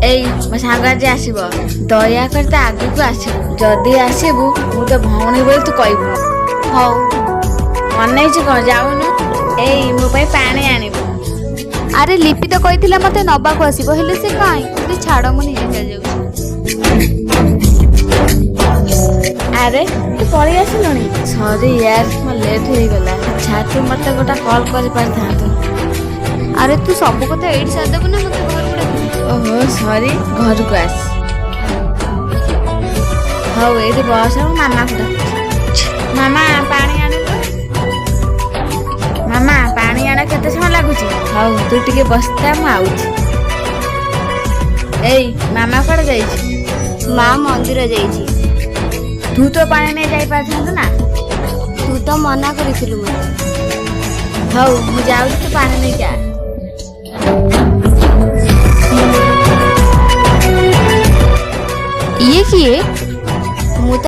ଏଇ ମୋ ସାଙ୍ଗ ଆଜି ଆସିବ, ଦୟାକରି ତା ଆଗକୁ ଆସିବୁ। ଯଦି ଆସିବୁ, ମୁଁ ତୋ ଭଉଣୀ ବୋଲି ତୁ କହିବୁ। ହଉ। ଅନେଇଛୁ କଣ? ଯାଉନୁ। ଏଇ, ମୋ ପାଇଁ ପାଣି ଆଣିବୁ। ଆରେ, ଲିପି ତ କହିଥିଲା ମତେ ନବାକୁ ଆସିବ, ହେଲେ ସେ କାଇଁ? ତୁ ଛାଡ଼, ମୁଁ ନିଜେ ଚାଲି ଯାଉଛି। ଆରେ, ତୁ ପଳେଇ ଆସିଲୁଣି? ସରି ୟାର, ମୋ ଲେଟ୍ ହେଇଗଲା। ଆଚ୍ଛା, ତୁ ମତେ ଗୋଟେ କଲ୍ କରିପାରିଥାନ୍ତୁ। ଆରେ, ତୁ ସବୁ କଥା ଏଇଠି ସାରିଦେବୁ ନା ମତେ ଘରକୁ ଡାକିବୁ? ଓହୋ, ସରି, ଘରକୁ ଆସ। ହଉ, ଏଇଠି ବସ, ମୁଁ ମାମାକୁ ଡାକୁଛି। ମାମା, ପାଣି ଆଣିଲୁ। ମାମା, ପାଣି ଆଣ। କେତେ ସମୟ ଲାଗୁଛି? ହଉ, ତୁ ଟିକେ ବସିଥା, ମୁଁ ଆଉଛି। ଏଇ, ମାମା କୁଆଡ଼େ ଯାଇଛି? ମା ମନ୍ଦିର ଯାଇଛି। ତୁ ତ ପାଣି ନେଇ ଯାଇପାରିଥାନ୍ତୁ ନା? ତୁ ତ ମନା କରିଥିଲୁ ମତେ। ହଉ, ମୁଁ ଯାଉଛି, ତୁ ପାଣି ନେଇକି ଆ। ଇଏ କିଏ? ମୁଁ ତ